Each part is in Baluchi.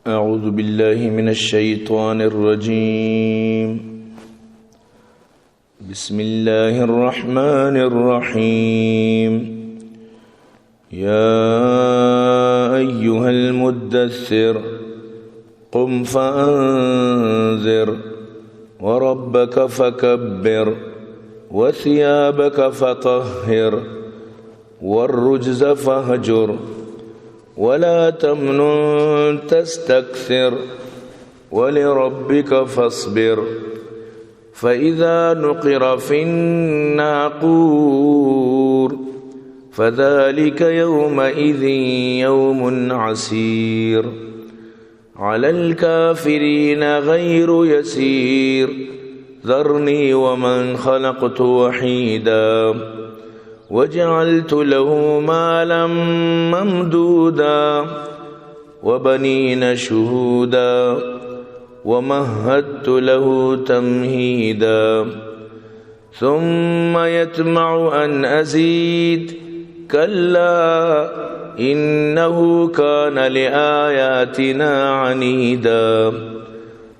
أعوذ بالله من الشيطان الرجيم. بسم الله الرحمن الرحيم. يا أيها المدثر، قم فأنذر، وربك فكبر، وثيابك فطهر، والرجز فاهجر، ولا تمنن تستكثر، ولربك فاصبر، فإذا نقر في الناقور، فذلك يومئذ يوم عسير، على الكافرين غير يسير. ذرني ومن خلقت وحيدا، وجعلت له مالا ممدودا، وبنين شهودا، ومهدت له تمهيدا، ثم يطمع أن أزيد، كلا إنه كان لآياتنا عنيدا،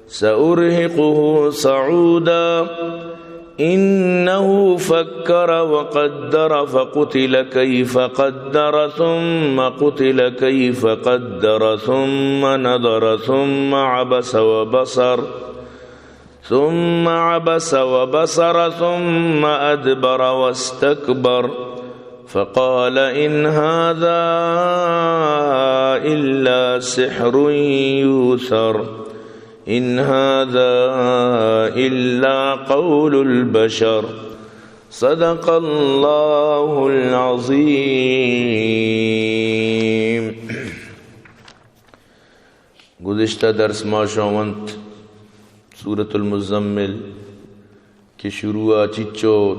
سأرهقه صعودا، إنه فكر وقدر، فقتل كيف قدر، ثم قتل كيف قدر، ثم نظر، ثم عبس وبسر، ثم عبس وبسر، ثم أدبر واستكبر، فقال إن هذا إلا سحر يؤثر، إن هذا إلا قول البشر. صدق الله العظيم. گزشتہ درس ما شما ونت سورۃ المزمل کہ شروع ءَ چچو،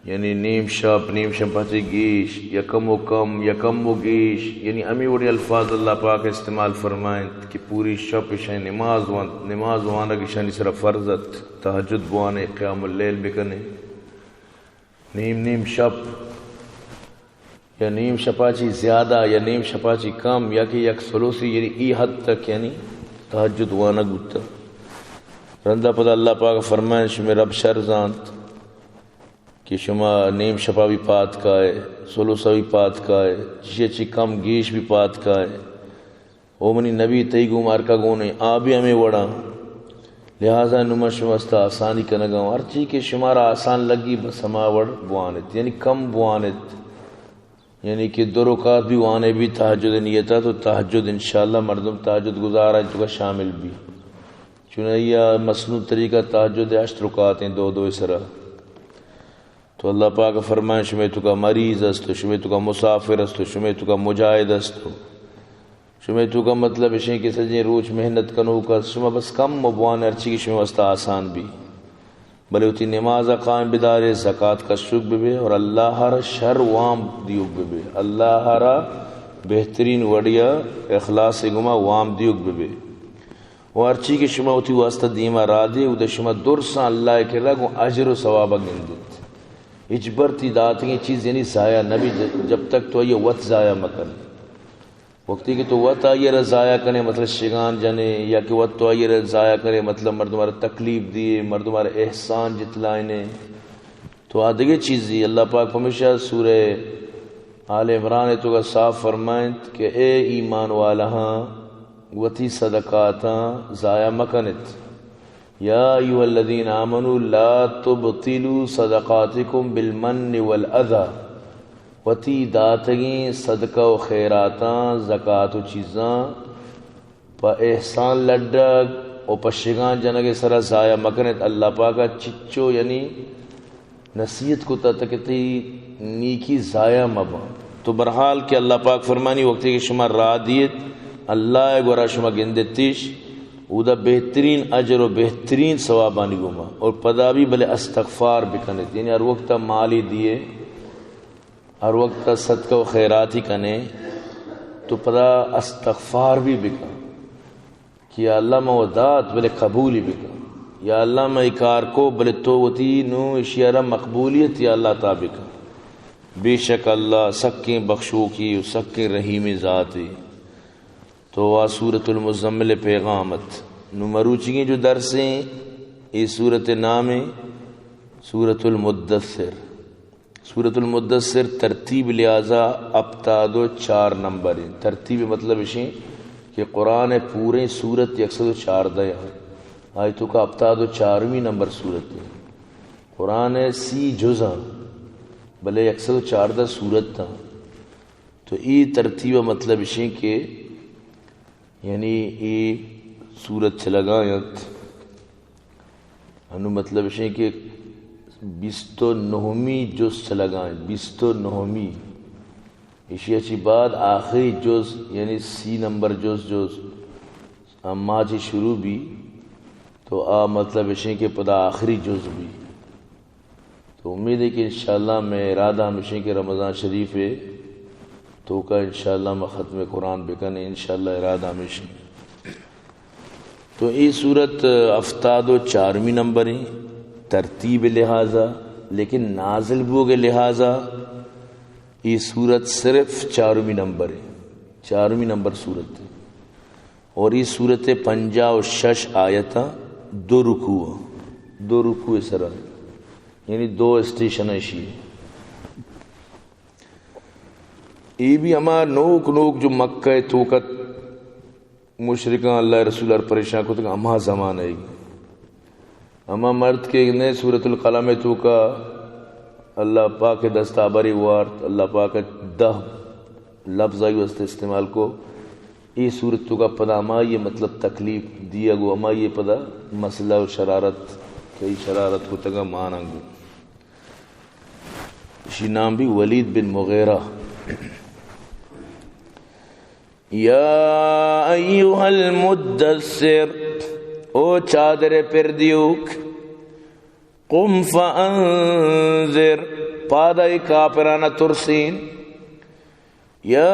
یعنی نیم شپ، نیم شپ ءَ چہ گیش، یا کم و کم، یا کم و گیش، یعنی ہمے وڑیں الفاظ اللہ پاک استعمال فرمائنت کہ پوری شپ ایشاں نماز ونت، نماز وانگ ایشانی سرا فرض ات، تہجد بوانے، قیام اللیل بکنے۔ نیم نیم شپ یا نیم شپا چی زیادہ یا نیم شپا چی کم یا کہ یک ثلثی، یعنی ای حد تک یعنی تہجد وانگ بوتا۔ رندا پدا اللہ پاک فرمائن، شمے رب شر زانت کہ شما نیم شپا بھی پاد کائے، ثلثا بھی پاد کائے، چیشی چی کم گیش بھی پاد کائے۔ او منی نبی، تئی گوما ہرکا گون ایں، آ بھی ہمے وڑا۔ لہذا نوں من شمے واسطہ آسانی کنگا اوں۔ ہرچی کہ شمارا آسان لگی، بس ہما وڑ بوانت، یعنی کم بوانت۔ یعنی کہ دو رکعت بھی وانے بھی تہجد نیتا، تو تہجد انشاءاللہ مردم تہجد گزارا توکا شامل بھی۔ چونایا مسنون طریقہ تہجد ہشت رکعت ایں دو دو سرا۔ تو اللہ پاک فرمائن، شمے توکا مریض است، شمے توکا مسافر است، شمے توکا مجاہد است، شمے توکا مطلب اشیں کہ سجیں روچ محنت کنوک است، شما بس کم بوانے، ہرچی کہ شمے واسطہ آسان بھی۔ بلے وتی نماز قائم بدارے، زکات کشوک ببے اور اللہ را شر وام دیوک ببے، اللہ را بہترین وڑیا اخلاص گما وام دیوک ببے۔ و ہرچی کہ شما وتی واسطہ دیما را دے، اودا شما درساں اللہ کرا گوں اجر و ثوابا گندیت۔ ہچبر تی داتگیں چیز یعنی ضائع نبی، جب تک تو آئی وت ضائع مکن۔ وقتی کہ تو وت آئی را ضائع کنے، مطلب شگان جنے، یا کہ وت تو آئی را ضائع کنے، مطلب مردم را تکلیف دیے، مردم را احسان جتلائنے، تو آ دگہ چیزی۔ اللہ پاک پمیشا سورہ آل عمران توکا صاف فرمائنت کہ اے ایمان والاہاں، وتی صدقاتاں ضائع مکنت۔ یا ایھا الذین آمنوا لا تبطلوا صدقاتکم بالمن والاذی، وتی داتگیں صدقہ و خیراتاں، زکات و چیزاں پہ احسان لڈگ و پہ شگان جنگ سرا ضائع مکنت۔ اللہ پاکا چچو یعنی نصیحت کتا تاکہ تئی نیکی ضائع مباں۔ تو بہرحال کہ اللہ پاک فرمانی، وقتی کہ شما راہ دیت، اللہ گورا شما گندتیش، اودا بہترین اجر و بہترین ثوابانی گوما، اور پدا بھی بلے استغفار بکنت، یعنی ہر وقت مالی دیے، ہر وقت صدقہ و خیراتی کنے، تو پدا استغفار بھی بکن۔ کہ یا اللہ من و دات بلے قبولی بکن، یا اللہ من ای کار کو بلے تو وتی نوں اشیارا مقبولیت یا اللہ تا بکن۔ بے شک اللہ سکیں بخشوکی و سکیں رحیمی ذاتے۔ تو آ سورۃ المزمل پیغام ات۔ نو مروچیگیں جو درس ایں، اے سورت نام ایں سورۃ المدثر۔ سورۃ المدثر ترتیب لحاظا ہپتاد و چار نمبر ایں۔ ترتیب مطلب اشیں کہ قرآن پوریں سورت یک سد و چاردہ ایں۔ آئی توکا ہپتاد و چارمی نمبر سورت ایں۔ قرآن سی جز ایں، بلے یک سد و چاردہ سورت ایں۔ تو ای ترتیب مطلب اشیں کہ یعنی ای سورت چلگا انت۔ انو مطلب اشیں کہ بیست و نہمی جز چلگا انت، بیست و نہمی۔ اشی چی بعد آخری جز، یعنی سی نمبر جز، جز اما چی شروع بی، تو آ مطلب اشیں کہ پدا آخری جز بی۔ تو امید ایں کہ انشاءاللہ مئے ارادہ ہمیشیں کہ رمضان شریف توکا انشاءاللہ ما ختم قرآن بکنیں، انشاءاللہ ارادہ ہمیشیں۔ تو ای سورت ہفتاد و چارمی نمبر ایں ترتیب لحاظا، لیکن نازل بوگ لحاظا ای سورت صرف چارمی نمبر ایں، چارمی نمبر سورت ایں۔ اور ای سورت پنجاہ و شش آیتاں، دو رکوع، دو رکوع سرا، یعنی دو اسٹیشن اشی۔ ای بھی ہما نوک نوک جو مکہ توکا مشرکاں اللہ رسول ار پریشان کتگ، ہما زمانہ ای۔ ہما مرد کہ نے سورۃ القلم توکا اللہ پاک دستا بری وارت، اللہ پاک دہ لفظ آئی واسطے استعمال کو۔ ای سورت توکا پدا ہمائی مطلب تکلیف دیگ و ہمائی پدا مسئلہ و شرارت کہ ای شرارت کتگا ماننگو۔ اشی نام بھی ولید بن مغیرہ۔ یا ایھا المدثر، او چادر پر دیوک، قم فانذر، پادا ای کافرانا ترسین۔ یا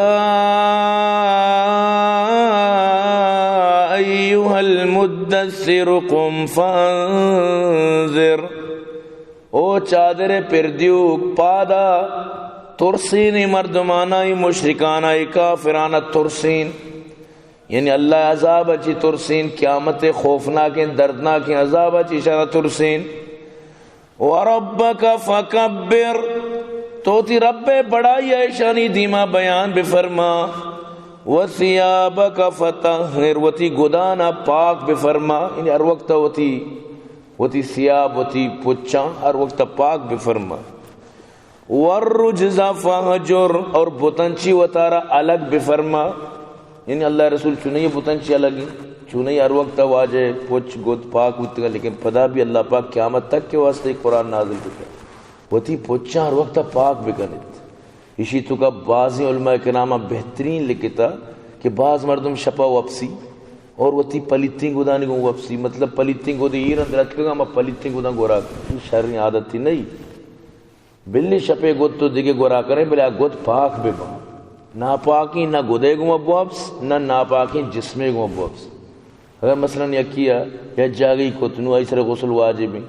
ایھا المدثر قم فانذر، او چادر پر دیوک پادا ترسین، ای مردمانا، ای مشرکانا، ای کافرانا ترسین۔ یعنی اللہ عذاب چی ترسین، قیامت خوفناکیں دردناکیں عذاب چی شرا ترسین۔ وربک فکبر، تو تی رب بڑائی ایشانی دیما بیان بفرما۔ وثیابک فطہر، وتی گدانا پاک بفرما، یعنی ہر وقت وتی، وتی ثیاب، وتی پچاں ہر وقت پاک بفرما۔ والرجز فہجر، اور بتن چی وتارا الگ بفرما۔ یعنی اللہ رسول چونئی بتن چی الگ ایں، چونئی ہر وقت واجہ پچ گد پاک بوتگا، لیکن پدا بھی اللہ پاک قیامت تک کے واسطے قرآن نازل کتا۔ وتی پچاں ہر وقت پاک بکنت۔ اشی توکا بازیں علماء کرام بہترین لکھتا کہ باز مردم شپا وپسی اور وتی پلیتیں گدانی گوں وپسی، مطلب پلیتیں گد ایر اندر اتکگا، ما پلیتیں گداں گورا، شریں عادتی نہیں۔ بلی شپے گد تو دگہ گورا کریں، بلے آ گد پاک بہ باں۔ ناپاکیں نہ گدے گوں بوپس، نہ ناپاکیں جسمے گوں بوپس۔ اگر مثلاً یکی ء یا جاگہی کت، نو آئی سر غسل واجب ایں۔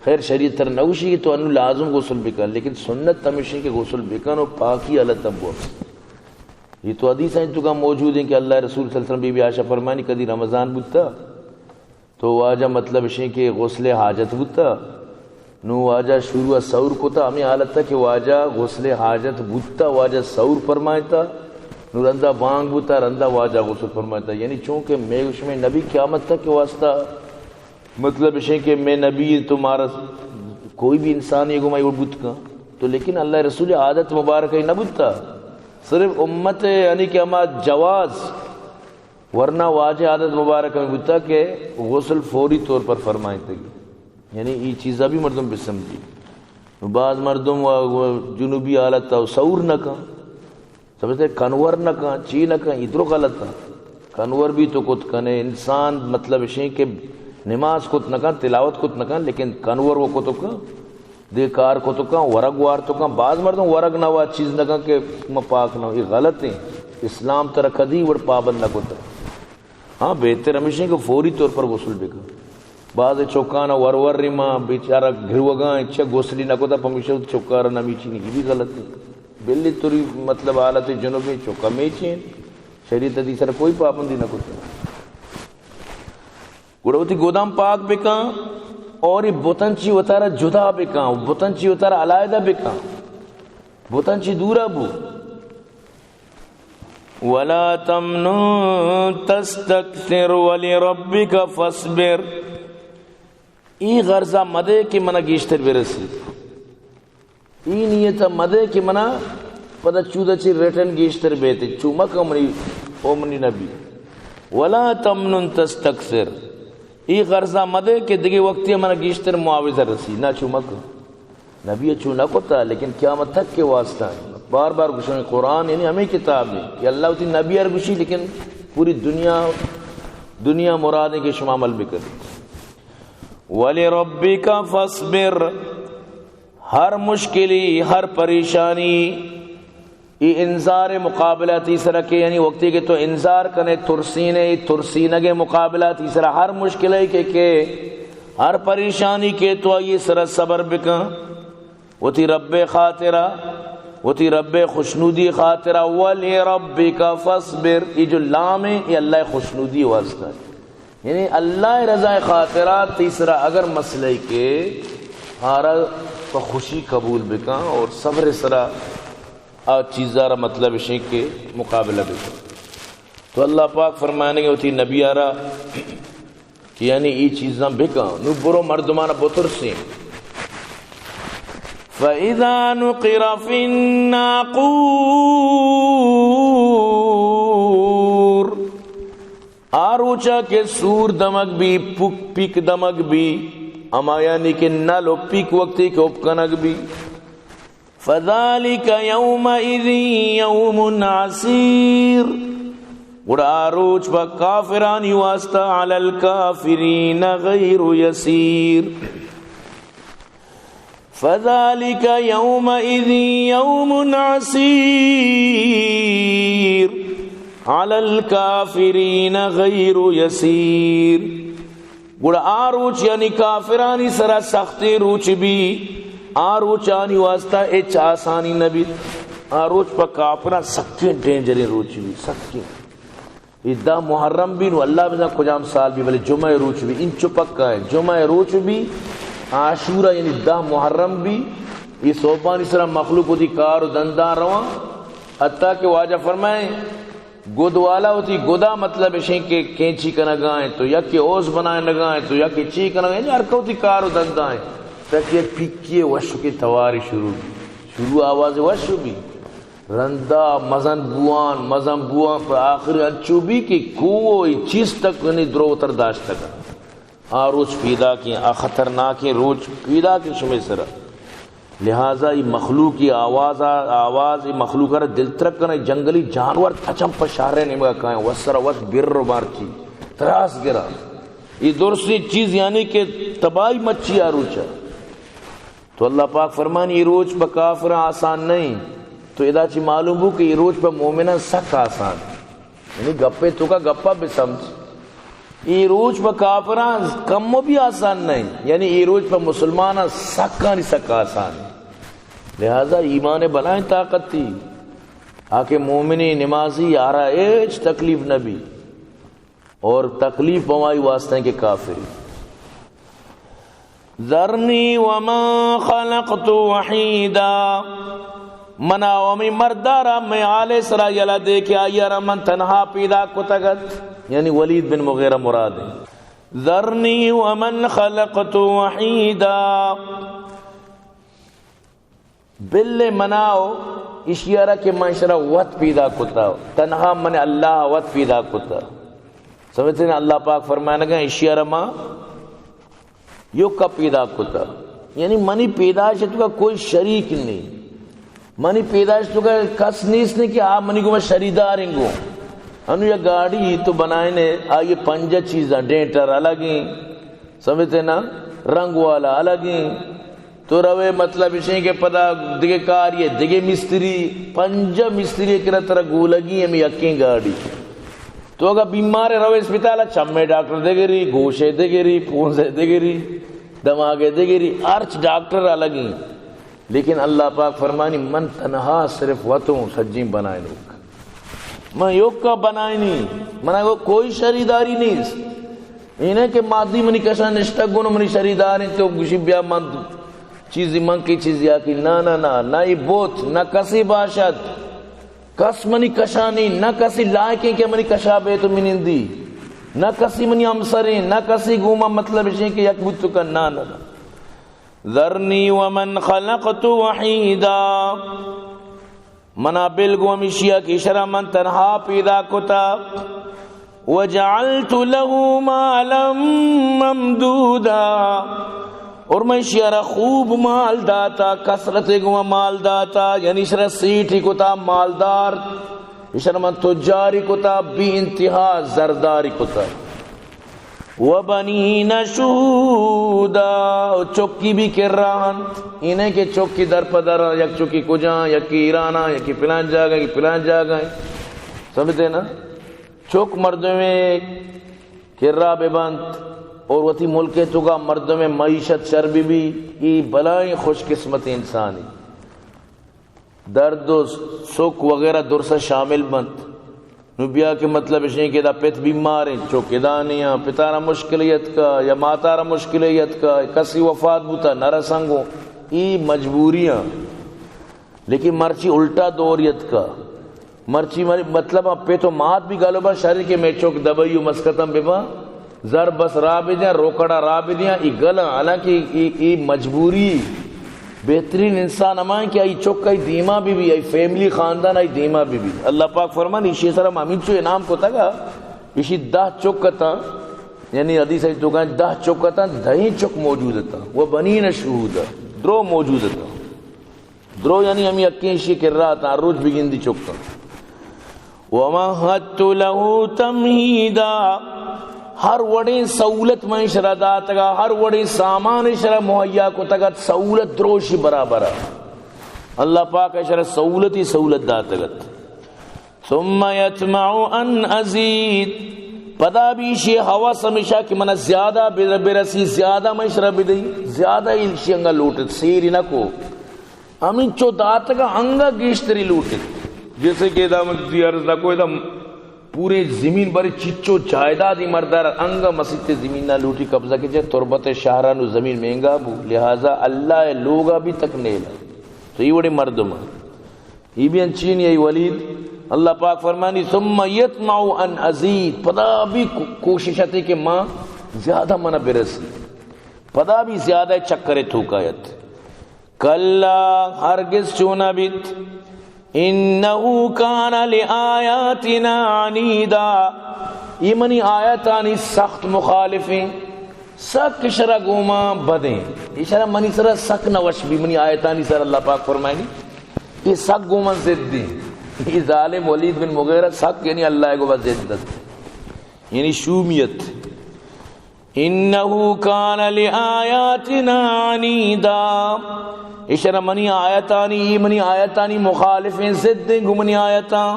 خیر، شریعت تر نگوشی کہ تو انو لازم غسل بکن، لیکن سنت ہمیشیں کہ غسل بکن و پاکی حالت بوپس۔ یہ تو حدیث ہیں تو کا موجود ہیں کہ اللہ رسول صلی اللہ علیہ وسلم بی بی عائشہ فرمانی کدی رمضان بوتا تو واجہ مطلب اشیں کہ غسل حاجت بوتا، نو واجہ شروع سحور کتا، ہمیں حالت تھا کہ واجہ غسل حاجت بوتا، واجہ سحور فرمائتا، نو رندا بانگ بوتا، رندا واجہ غسل فرمائتا۔ یعنی چونکہ میں شمے نبی قیامت تک کے واسطہ، مطلب اشیں کہ میں نبی تو مارا کوئی بھی انسان یہ گمائی اڑ بوت کا۔ تو لیکن اللہ رسول عادت مبارک ہی نہ بوتا، صرف امت یعنی کہ ہما جواز ورنہ واجہ عادت مبارک ہمیں بوتا کہ غسل فوری طور پر فرمائیں تگی، یعنی یہ چیزا بھی مردم بسمجھی۔ بعض مردم و، و جنوبی حالت و سور نہ کن، سمجھتے کنور نہ کن، چی نہ کن، ادرو غلط ہے۔ کنور بھی تو کت کنے، انسان مطلب اشیں کہ نماز کت نہ کن، تلاوت کت نہ کن، لیکن کنور وہ کت کن۔ دے کار کتکاں، ورگ وارتکاں، باز مردم ورگ نہ وارت، چیز نہ کن کہ ما پاک نہ، یہ غلط ہیں۔ اسلام ترا کدی وڑ پابند نہ کتا۔ ہاں، بہتر ہمیشیں کہ فوری طور پر غسل بکن۔ باز چوکانا ور ور ریما بیچارہ گھروگاں، اچھا غسلی نہ کتا، پمیشہ چوکارا نہ میچی، یہ بھی غلط ہے۔ بلی توری مطلب حالت جنوبی چوکا میچیں۔ شریعت تی سر کوئی پابندی نہ کتا۔ گڑا وتی گداں پاک بکن اور اے بتاں چی وتارا جدا بکن، بتاں چی وتارا علیحدہ بکن، بتاں چی دورا بو۔ ولا تمنن تستكثر ولربك فاصبر۔ اے غرضا مدے کہ منا گیشتر برسی۔ اے نیت ء مدے کہ منا پدا چودا چی ریٹرن گیشتر بیت، چو مکن منی او منی نبی۔ ولا تمنن تستکثر، اے غرضا مدے کہ دگہ وقتی منا گیشتر معاوضہ رسی، نہ چو مکن۔ نبی چو نہ کتا، لیکن قیامت تک کے واسطہ بار بار گوشن قرآن یعنی ہمیں کتاب ہے کہ اللہ وتی نبی ار گوشی، لیکن پوری دنیا، دنیا مراد ہے کہ شما عمل بکن۔ ولربک فاصبر، ہر مشکلی، ہر پریشانی، ای انذار مقابلہ تی سرا کے، یعنی وقتی کہ تو انذار کنے، ترسینے، ای ترسینگ مقابلہ تی سرا ہر مشکلی کے، کے ہر پریشانی کے تو آئی سرا صبر بکن، وتی رب خاطرہ، وتی رب خوشنودی خاطرہ، ولربک فاصبر، ای جو لام ہے، ای اللہ خوشنودی واسطہ ہے۔ یعنی اللہ رضا خاطرہ تیسرا اگر مسئلہ کے آرا پہ خوشی قبول بکن اور صبر سرا آ چیزا را مطلب اشیں کہ مقابلہ بکن۔ تو اللہ پاک فرمانے گے وتی نبی آرا کہ یعنی ای چیزاں بکن، نو برو مردمان بترسیں۔ فَإِذَا نُقِرَ فِي النَّاقُورِ، آ روچا کہ سور دمگ بی، پک پیک دمگ بی، ہما یعنی کہ نل و پیک وقتی کہ اپ کنگ بی، فذلك يومئذ يوم عسير، گڑا آ روچ پہ کافرانی واسطہ علی الکافرین غیر یسیر۔ فذلك يومئذ يوم عسير على الكافرين غير يسير۔ گڑا آ روچ یعنی کافرانی سرا سختیں روچ بی، آ روچانی واسطہ ہچ آسانی نہ بیت۔ آ روچ پہ کافراں سکیں ڈینجریں روچ بی، سکیں۔ اے دہ محرم بی، نو اللہ بزاں کجام سال بی، بلے جمعہ روچ بی، انچو پکا ہے۔ جمعہ روچ بی، عاشورہ یعنی دہ محرم بی، اے سوبانی سرا مخلوق وتی کار و دنداں رواں، حتیٰ کہ واجہ فرمائیں، گد والا وتی گدا مطلب اشیں کہ کینچی کنگا ہیں تو یکی اوز بنائنگا ہیں تو یکی چی کنگا ہیں، یعنی ہر کو وتی کار و دندا ہیں۔ تک یک پکی وشکیں تواری شروع بی، شروع آواز وش بی۔ رندا مزن بوان، مزن بوان، پہ آخر انچو بی کہ کوہ و اے چیز تک یعنی درو وتر داشتگ۔ آ روچ پیداکیں، آ خطرناکیں روچ پیداکیں شمے سرا۔ لہذا ای مخلوق ای آواز، آواز ای مخلوق را دل ترک کنے، جنگلی جانور تچم پہ شہر نیمگا کائیں، وسرا وس بر و مارچی تراس گرا۔ ای درستی چیز یعنی کہ تباہی مچی آ روچا۔ تو اللہ پاک فرمانی، اے روچ پہ کافراں آسان نہیں۔ تو ادا چی معلوم بو کہ اے روچ پہ مومناں سک آسان۔ یعنی گپے تو کا گپا بہ سمجھ۔ اے روچ پہ کافراں کم و بھی آسان نہیں۔ یعنی اے روچ پہ مسلماناں سکانی سک آسان۔ لہذا ایمان بلائیں طاقت تھی۔ آ کہ مومنی نمازی آرا ہچ تکلیف نہ بی۔ اور تکلیف بمائی واسطے کہ کافری۔ ذرنی ومن خلقت وحیدا، منا و ہمے مردارا مئے حال سرا یلہ دے کہ آئی را من تنہا پیدا کتگ ات، یعنی ولید بن مغیرہ مراد ہے۔ ذرنی ومن خلقت وحیدا، بل منا و اشیارا کہ من اشرا وت پیدا کتا، تنہا من اللہ وت پیدا کتا۔ سمجھتے ہیں، اللہ پاک فرمانگا اشیارا ما یوکا پیدا کتا، یعنی منی پیدائش تو کا کوئی شریک نہیں، منی پیدائش تو کا کس نیست نہیں کہ آ منی گوما شریدار انگو۔ انو یا گاڑی تو بنائنے، آئی پنجہ چیزاں، ڈینٹر الگ ہیں، سمجھتے نا، رنگ والا الگ ہیں۔ تو روے، مطلب اشیں کہ پدا دگہ کار یہ دگہ مستری، پنجہ مستری کرا ترا گولگی ہمیں یکیں گاڑی۔ تو اگا بیمار روے اسپتال، چمے ڈاکٹر دگری، گوشے دگری، پونزے دگری، دماغے دگری، ہرچ ڈاکٹر الگی۔ لیکن اللہ پاک فرمانی، من تنہا صرف وتوں سجیں بنائے لوگ۔ من یوکا بنائینی، منا گو کوئی شریداری نیست۔ اینه که مادی منی کشا نشتگ گون منی شریداریں، تو گوشی بیا من چیزی من کی چیزی آکی۔ نا، نا، نا، نا، ای بوت، نا کسی باشد۔ کس منی کشانی، نا کسی لائقیں که منی کشا بیت و منندی۔ نا کسی منی همسریں، نا کسی گوما مطلب اشیں که یک بوت کن، نا، نا، نا۔ ذرنی ومن خلقت وحیدا۔ منا بل گو ہمیشیا کہ اشرا من تنہا پیدا کتا۔ وجعلت له مالا ممدودا، اور من اشرا خوب مال داتا، کثرت گو مال داتا، یعنی اشرا سیٹھی کتا، مالدار، اشرا من تجاری کتا، بے انتہا زرداری کتا۔ وبنین شہودا، و چکی بھی کرا انت۔ اینه کہ چکی در پہ در، یک چکی کجا، یکی ایرانا، یکی پلان جاگا، یکی پلان جاگا۔ سمجھتے نا؟ چک مردمے کرا ببنت اور وتی ملک توکا مردم معیشت شر بی بی، ای بلائیں خوش قسمت انسانی۔ درد و سک وغیرہ درسا شامل بنت۔ نو بیا کہ مطلب اشیں کہ دا پت بیمار انت، چک ادا نیاں، پتارا مشکل یتکا یا ماتارا مشکل یتکا، کسی وفات بوتا نہ رسنگو، ای مجبوریاں۔ لیکن مرچی الٹا دور یتکا، مرچی مر-، مطلب پت و مات بھی گالو با شر کہ میں چک دبئی و مسکتم ببا، زر بس را بدیاں، روکڑا را بدیاں، ای گلاں، حالانکہ ای، ای مجبوری۔ بہترین انسان ہما انت کہ آئی چک آئی دیما بی بی، آئی فیملی خاندان آئی دیما بی بی۔ اللہ پاک فرمان، ایشی سرا ما ہمینچو انعام کتگا، ایشی دہ چک اتاں، یعنی حدیث آئی توکا دہ چک اتاں، دہیں چک موجود اتاں، و بنین شہودا، درو موجود اتاں۔ درو یعنی ہمیں یکیں ایشی کرا اتاں، ہر روچ بگندی چکاں۔ ومہدت لہ تمہیدا، ہر وڑیں سہولت من اشرا داتگا، ہر وڑیں سامان اشرا مہیا کتگت، سہولت دروشی برابر۔ اللہ پاک اشرا سہولتی سہولت داتگت۔ ثم یطمع ان ازید، پدا بھی ایشی ہوس ہمیشہ کہ منا زیادہ بر-، برسی، زیادہ من اشرا بدئی، زیادہ ایشی انگا لوٹت، سیری نہ کو۔ ہمینچو داتگا انگا گیشتری لوٹت۔ جیسے کہ ادا من دی عرض نہ کو، ادا پورے زمین بارے چچو جائیدادی مردار انگا مسیت زمین نہ لوٹی قبضہ کے جائے، تربت شہران و زمین مہنگا بو، لہذا اللہ لوگا بھی تک نیلا۔ تو یہ وڑے مردم ہیں۔ یہ بھی انچین یہ ولید۔ اللہ پاک فرمانی، ثم یطمع ان ازید، پدا بھی کو-، کوشش آتی کہ ماں زیادہ منا برسی، پدا بھی زیادہ چکر توکایت۔ کلا، ہرگز چو نہ بیت۔ انه کان لآیاتنا عنیدا، یہ منی آیتانی سخت مخالفیں، سک اشرا گوما بدیں، اشرا منی سرا سک نہ وش بی، منی آیتانی سر اللہ پاک فرمائنی، یہ سک گوما ضد دیں۔ یہ ظالم ولید بن مغیرہ سک یعنی اللہ گوما ضد دت، یعنی شومیت۔ انه کان لآیاتنا عنیدا، اشرا منی آیتانی، ای منی آیتانی مخالفیں، ضدیں گو منی آیتاں۔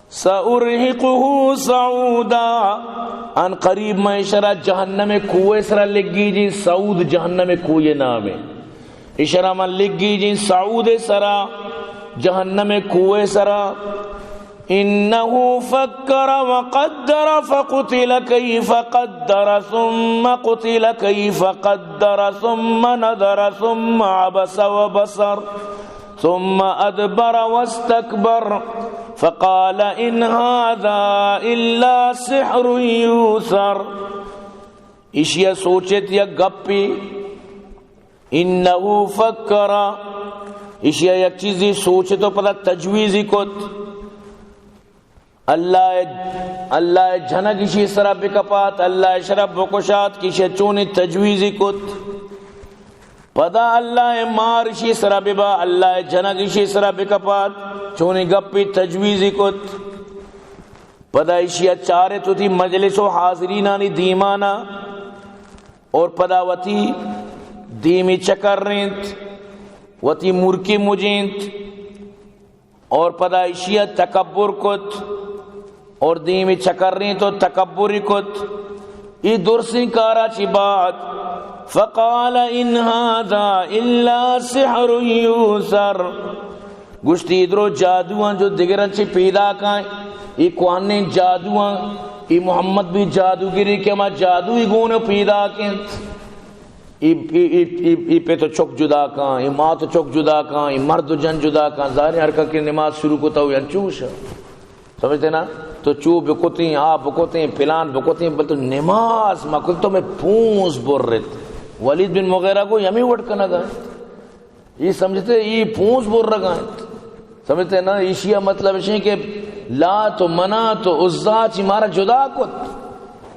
سأرهقه صعودا، ان قریب من اشرا جہنم کوہ سرا لگی جی، صعود جہنم کوہ نامے۔ اشرا من لگی جی صعود سرا، جہنم کوہ سرا۔ انه فکر وقدر فقتل کیف قدر ثم قتل کیف قدر ثم نظر ثم عبس وبسر ثم ادبر واستکبر فقال ان هذا الا سحر یؤثر۔ اشیا سوچت یک گپی، انه فکر، اشیا یک چیزی سوچت و پدا تجویزی کت۔ اللہ، اللہ جنگ اشی سرا بکپات، اللہ اشرا بکشات کہ اشیا چونی تجویزی کت۔ پدا اللہ مار اشی سرا ببا، اللہ جنگ اشی سرا بکپات، چونی گپی تجویزی کت۔ پدا اشیا چارت وتی مجلس و حاضرینانی دیمانا۔ اور پدا وتی دیمی چکرینت، وتی مرکی مجینت، اور پدا اشیا تکبر کت، اور دیمی چکرینت و تکبری کت۔ ای درسیں کارا چی بعد، فقال ان هذا الا سحر یؤثر۔ گوشتی، اے درو جادواں جو دگراں چہ پیداک ایں، اے کوہنیں جادواں، اے محمد بی جادوگری کہ ہما جادوئی گون پیداک انت۔ اے، اے، اے، اے، اے پت و چک جدا کاں، اے مات و چک جدا کاں، اے مرد و جن جدا کاں۔ ظاہر ہے ہر کس کہ نماز شروع کتا ہو انچوش۔ سمجھتے نا؟ تو چو بکتیں، آ بکتیں، پلان بکتیں، بل تو نماز ما کت تو میں پونز برت۔ ولید بن مغیرہ کو یمی وٹ کنگا انت۔ اے سمجھتے، اے پونز برگا انت۔ سمجھتے نا؟ ایشی ء مطلب اشیں کہ لات و منات و عزا چی مارا جدا کت۔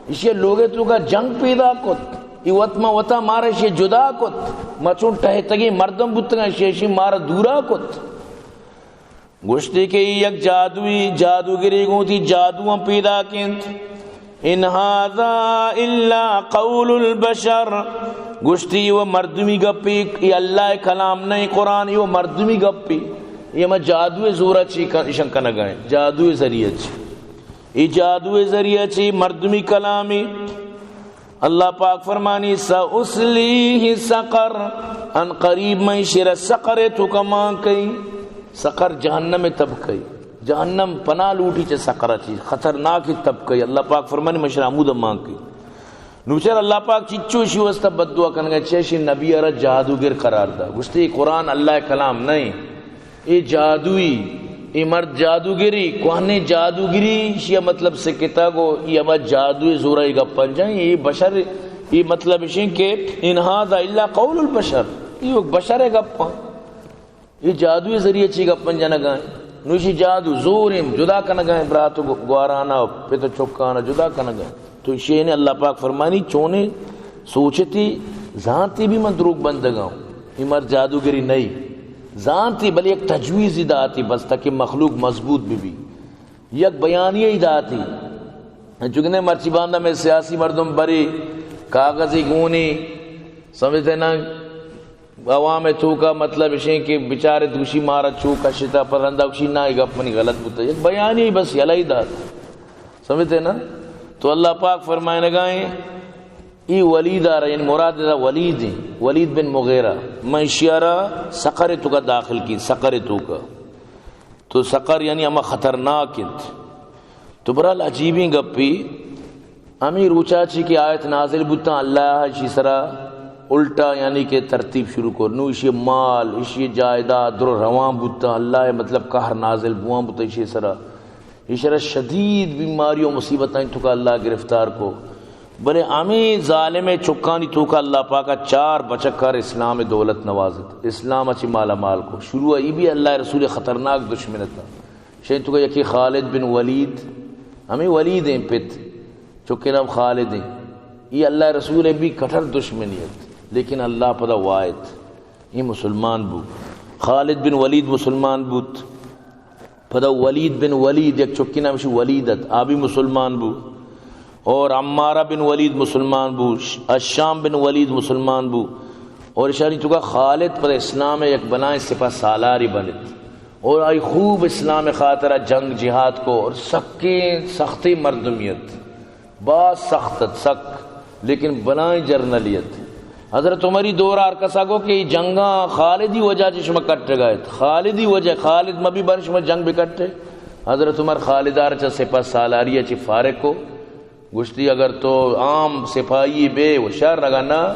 ایشی ء لوگے توکا جنگ پیدا کت۔ اے وت ما وتا مارا ایشی ء جدا کت۔ ما چون ٹہتگیں مردم بوتگاں، ایشی، ایشی مارا دورا کت۔ گوشتی کہ اے یک جادوئی، جادوگری گوں وتی جادواں پیداک انت۔ ان ھذا الا قول البشر۔ گوشتی، اے و مردمی گپے، اے اللہ ء کلام نہ، قرآن، اے و مردمی گپے۔ اے ہما جادو ء زورا چی کن-، اشان کنگا انت، جادو ء ذریعہ چی۔ اے جادو ء ذریعہ چی مردمی کلامے۔ اللہ پاک فرمانی، سأصلیہ سقر، ان قریب من شر سقر تو کمان کئی۔ سقر جہنم طبقہ، جہنم پناہ لوٹی چہ سقر چی، خطرناک طبقہ۔ اللہ پاک فرمانی، من شر ہمود مان کئی۔ نوچر اللہ پاک چچو اشی واسطہ بددعا کنگا، چہ اشی نبی ارا جادوگر قرار دا۔ گوشتے، قرآن اللہ کلام نہیں۔ اے جادوئی، اے مرد جادوگری، کوہنیں جادوگری، ایشی ء مطلب سکتا گو، اے ہما جادوئے زورا اے گپاں جائیں، اے بشر، اے مطلب اشیں کہ ان ھذا الا قول البشر، اے یک بشر ء گپاں، اے جادوئے ذریعہ چی گپاں جنگا انت۔ نو ایشی جادو زوریں جدا کنگا انت، برات و گوارانا، پت و چکانا جدا کنگا انت۔ تو ایشی نے اللہ پاک فرمانی، چونے سوچتی، زانتی بھی من دروگ بندگا ہوں، اے مرد جادوگری نہیں۔ زانتی، بلے یک تجویزی داتی، بس تاکہ مخلوق مضبوط بہ بی۔ یک بیانیہ ہی داتی۔ چونکہ مرچی باندا میں سیاسی مردم بری، کاغذی گونی، سمجھتے نا، عوام توکا مطلب اشیں کہ بچارے دوشی مارا چو کشتا، پر رندا گوشی نا، یہ گپ منی غلط بوتا۔ یک بیانیہ ہی بس یلہ ہی دات۔ سمجھتے نا؟ تو اللہ پاک فرمائنگائیں، ای ولید آرا، یعنی مراد دا ولید ہیں، ولید بن مغیرہ، من اشی آرا سقر توکا داخل کی، سقر توکا۔ تو سقر یعنی ہما خطرناک انت۔ تو برحال عجیبیں گپی، ہمیں روچا چی کہ آیت نازل بوتاں، اللہ اشی سرا الٹا یعنی کہ ترتیب شروع کر، نو اشی مال، اشی جائیداد درو روان بوتاں، اللہ مطلب قہر نازل بوان بوتاں اشی سرا۔ ایشرا شدید بیماری و مصیبتانی توکا اللہ گرفتار کو۔ بلے ہمیں ظالم چکانی توکا اللہ پاکا چار بچکار اسلام دولت نوازت، اسلام چی مالا مال کو۔ شروع ای بھی اللہ رسول خطرناک دشمن تھا۔ شین توکا یکی خالد بن ولید، ہمیں ولید ہیں پت، چکے نام خالد ہیں۔ یہ اللہ رسول بھی کٹر دشمنی ہے، لیکن اللہ پدا وایت۔ یہ مسلمان بو۔ خالد بن ولید مسلمان بوت۔ پدا ولید بن ولید، یک چکی نامشی ولید ات، آ بھی مسلمان بو۔ اور عمارہ بن ولید مسلمان بو، ش-، الشام بن ولید مسلمان بو۔ اور اشانی توکا خالد پدا اسلام یک بلائیں سپہ سالاری بنت۔ اور آئی خوب اسلام خاطرہ جنگ جہاد کو اور سکیں سختی مردمیت۔ باز سخت ات، سک، لیکن بلائیں جرنلی ات۔ حضرت عمری دور ہر کسا گو کہ ای جنگاں خالدی وجہ چہ شما کٹگا ات۔ خالدی وجہ، خالد مبی بر شما جنگ بکٹے۔ حضرت عمر خالدار چہ سپہ سالاری چہ فارغ کو۔ گوشتی، اگر تو عام سپاہی بے و شر، اگر نہ،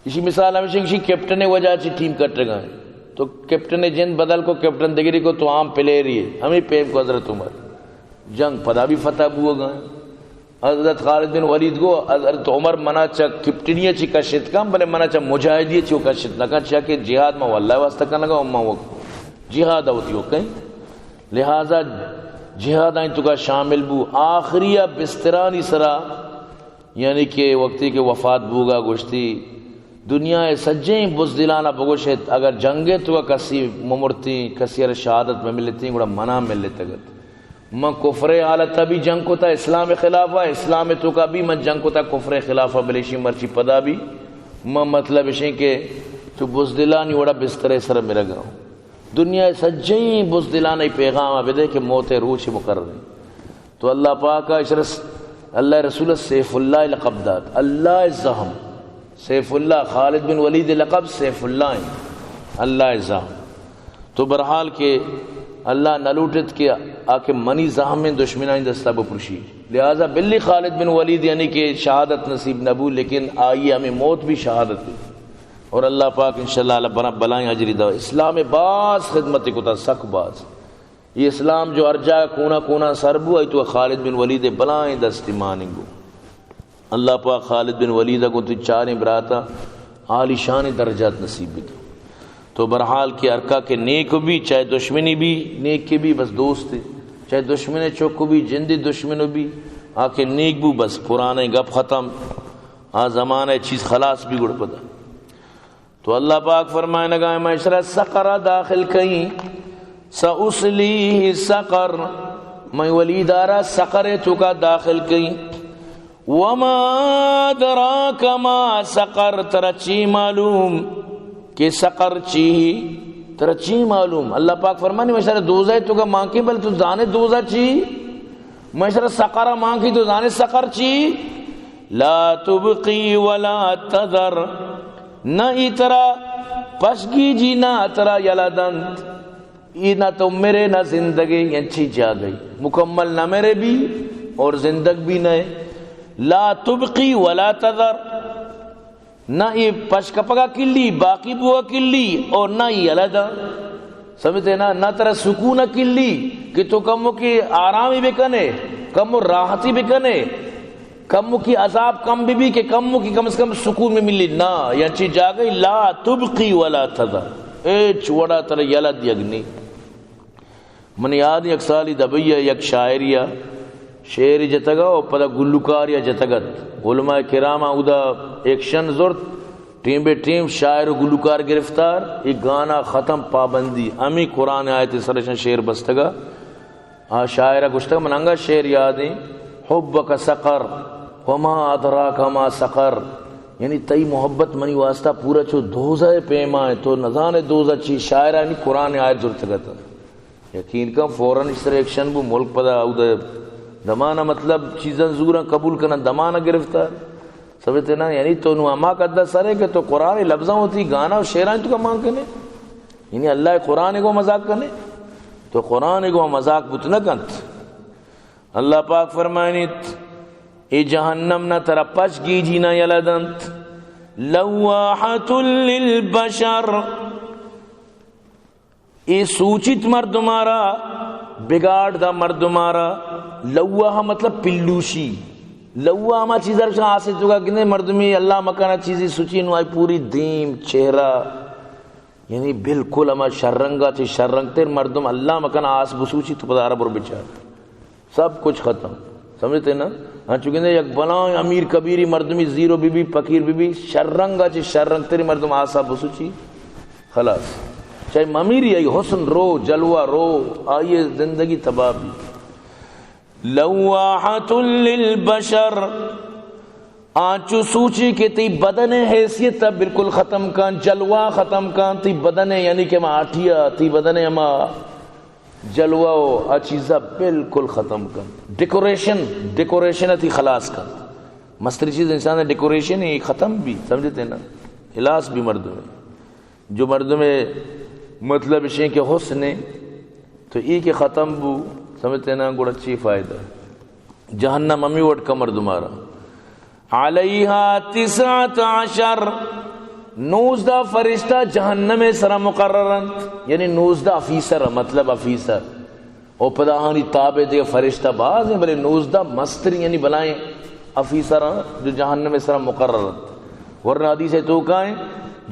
اشی مثال ہمیشہ، اشی کیپٹن وجہ چہ ٹیم کٹگا۔ تو کیپٹن جند بدل کو، کیپٹن دگری کو، تو عام پلیئر ہی ہے۔ ہمیں پیم کو حضرت عمر۔ جنگ پدا بھی فتح بوگا۔ حضرت خالد بن ولید گو، حضرت عمر منا چہ کپٹنی چی کشت کن، بلے منا چہ مجاہدی چی کشت نہ کن، چیا کہ جہاد ما واللہ واسطہ کنگا، اما وقت جہاد ہوتی ہو کہیں۔ لہذا جہاد آئیں توکا شامل بو۔ آخری بسترانی سرا، یعنی کہ وقتی کہ وفات بوگا گوشتی، دنیا سجیں بزدلانا بگوشت، اگر جنگ توکا کسی ممرتی، کسی ار شہادت میں ملتی، گڑا منا ملتگت۔ من کفر حالت بھی جنگ کتا اسلام خلاف، اسلام توکا بھی من جنگ کتا کفر خلاف، بلے اشی مرچی پدا بھی من مطلب اشیں کہ تو بزدلانی وڑا بسترے سر مرگا۔ دنیا سجیں بزدلان ای پیغام بدے کہ موت روچ مقرر ہے۔ تو اللہ پاک اشرس، اللہ رسول سیف اللہ لقب دات، اللہ زہم۔ سیف اللہ، خالد بن ولید لقب سیف اللہ ہیں، اللہ زہم۔ تو بہرحال کہ اللہ نہ لوٹت کہ آ کہ منی زہمیں دشمنانی دستا بپرشی۔ لہذا بلی خالد بن ولید یعنی کہ شہادت نصیب نہ بو، لیکن آئی ہمیں موت بھی شہادت ہے۔ اور اللہ پاک انشاءاللہ بر-، بلائیں اجری دا۔ اسلام باز خدمت کتا، سک باز۔ یہ اسلام جو ہر جا کونا کونا سر بو، آئی تو خالد بن ولید بلائیں دستی ماننگو۔ اللہ پاک خالد بن ولید ء گوں تئی چاریں براتاں عالی شانیں درجات نصیب بکن۔ تو بہرحال کہ ہرکا کہ نیک بی، چاہے دشمنی بی، نیک کے بی بس دوست، چاہے دشمن چوک بی، جندی دشمن بی، آ کہ نیک بو بس پرانے گپ ختم، آ زمانہ چیز خلاص بی گڑ پدا۔ تو اللہ پاک فرمائنگا، من اشرا سقر داخل کئیں، سأصلیہ سقر، من ولیدارا سقر توکا داخل کئیں۔ وما ادراک ما سقر، ترا چی معلوم کہ سقر چی؟ ترا چی معلوم؟ اللہ پاک فرمانی، من اشرا دوزہ توکا مانکیں، بل تو زانے دوزہ چی؟ من اشرا سقر مانکیں، تو زانے سقر چی؟ لا تبقی ولا تذر، نہ ای ترا پشگیجی، نہ ترا یلہ دنت۔ ای نہ تو مرے نہ زندگے، انچی جاگہی مکمل نہ مرے بھی اور زندگ بھی نہ۔ لا تبقی ولا تذر، نہ ای پشکپگا کلی، باقی بوا کلی اور نہ ای یلہ دا۔ سمجھتے نا؟ نہ ترا سکون کلی کہ تو کمو کی آرامی بکنے، کمو راحتی بکنے۔ کموکی عذاب کم بہ بی کہ کموکی کم از کم سکون بہ ملی۔ نا، انچی جاگہی لا تبقی ولا تذر، ہچ وڑا ترا یلہ دیگ نی۔ من یاد یک سالی دبئی ء یک شاعری ء شعر جتگ ء پدا گلوکاری ء جتگ ات۔ علماء کرام اودا ایکشن زرت، ٹیم بہ ٹیم شاعر و گلوکار گرفتار، اے گانا ختم، پابندی، ہمیں قرآن آیت سرشن شعر بستگ ء۔ آ شاعر ء گوشتگ، من انگت شعر یاد ایں، حبک سقر وما ادراک ما سقر، یعنی تئی محبت منی واسطہ پورا چو دوزہ ء پیما ایں، تو نزانے دوزہ چی۔ شاعر ء ہمے قرآن ء آیت زرتگ ات۔ یقین کن فوراً ایشی سر ایکشن بو، ملک پدا اود ء دمان ء مطلب چیزاں زوراں قبول کناں، دمان ء گرفتار۔ سمجھتے نا؟ یعنی تو نوں ہما قد ء سر ئے کہ تو قرآن ء لبزاں وتی گانا و شعراں تو کمان کنے، یعنی اللہ ء قرآن ء گوں مذاق کنے، تو قرآن ء گوں مذاق بوت نہ کنت۔ اللہ پاک فرمائنیت، اے جہنم نہ ترا پش گیجی نہ یلہ دنت، لواحۃ للبشر، اے سوچیت مردمارا، بگاڑ دا مردمارا۔ لواحہ مطلب پلوشی۔ لواحہ ہما چیز ہر آسے تو کا گندے مردمی اللہ مکانا چیزی سوچی نو آئی پوری دیم، چہرہ، یعنی بالکل ہما شررنگا چی شررنگ تر مردم اللہ مکانا آس بسوچی تو پدا عرب رو بچار۔ سب کچھ ختم۔ سمجھتے نا؟ ہاں، چونکہ یک بلائیں امیر کبیری مردمی زیرو بی بی، فقیر بی بی، شررنگا چی شررنگ تری مردم آسا بسوچی، خلاص۔ چاہے ممیری آئی حسن رو، جلوہ رو، آئی زندگی تباہ بی۔ لواحۃ للبشر، آنچو سوچی کہ تی بدن حیثیت بالکل ختم کن، جلوہ ختم کن، تی بدن یعنی کہ ما آٹیا، تی بدن ہما جلوہ و آ چیزا بالکل ختم کن۔ ڈیکوریشن، ڈیکوریشن تی خلاص کن۔ مستری چیز انسان ڈیکوریشن ہی ختم بی، سمجھتے نا؟ خلاص بی مردم۔ جو مردم مطلب اشیں کہ حسن ہے، تو ای کہ ختم بو، سمجھتے نا، گڑا چی فائدہ؟ جہنم ہمی وٹ کا مردمارا۔ علیہا تسعۃ عشر، نوزدہ فرشتہ جہنم سرا مقرر انت، یعنی نوزدہ آفیسر، مطلب آفیسر۔ او پدا آہانی تابع دیگہ فرشتہ باز ہیں، بلے نوزدہ مستری یعنی بلائیں آفیسر ہیں جو جہنم سرا مقرر انت۔ ورنہ حدیث توکا ہیں،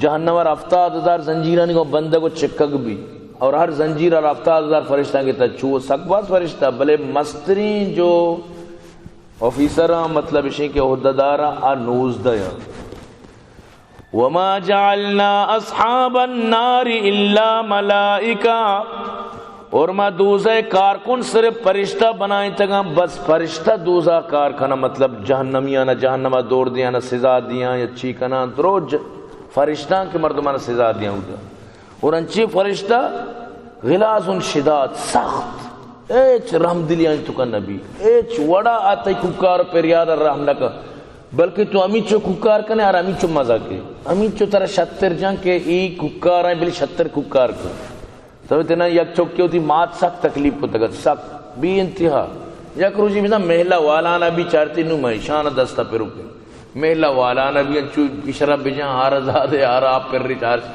جہنم ہر ہفتاد ہزار زنجیرانی کو بندگ و چکگ بی، اور ہر زنجیر ہر ہفتاد ہزار فرشتہ کے تچو، سک باز فرشتہ، بلے مستری جو آفیسراں، مطلب اشیں کہ عہدہ داراں، آ نوزدہ آں۔ وما جعلنا اصحاب النار الا ملائکہ، اور ما دوزہ کارکن صرف فرشتہ بنائیں تگاں، بس فرشتہ دوزہ کار کناں، مطلب جہنمیاں جہنم دور دیاں، سزا دیاں یا چی کناں، درو ج-، فرشتاں کہ مردمان سزا دیاں ہوتا۔ اور انچیں فرشتہ غلاظ شداد، سخت، ہچ رحم دلی آنی توکا نبی، ہچ وڑا آ تئی کوکار پریاد رحم نہ کن، بلکہ تو ہمینچو کوکار کنے اور ہمینچو مزہ کے، ہمینچو ترا شتر جان کہ ای کوکار ہیں، بلے شتر کوکار کن۔ سمجھتے نا، یک چکے وتی مات سک تکلیف کتگ ات، سک بے انتہا۔ یک روچے بزاں محلہ والانا بی چارتی نوں مئے شان دستا پروکیں۔ محلہ والانا بی انچو اشرا بجاں، آرا زادے، آرا آپ پر ریچ، آرا۔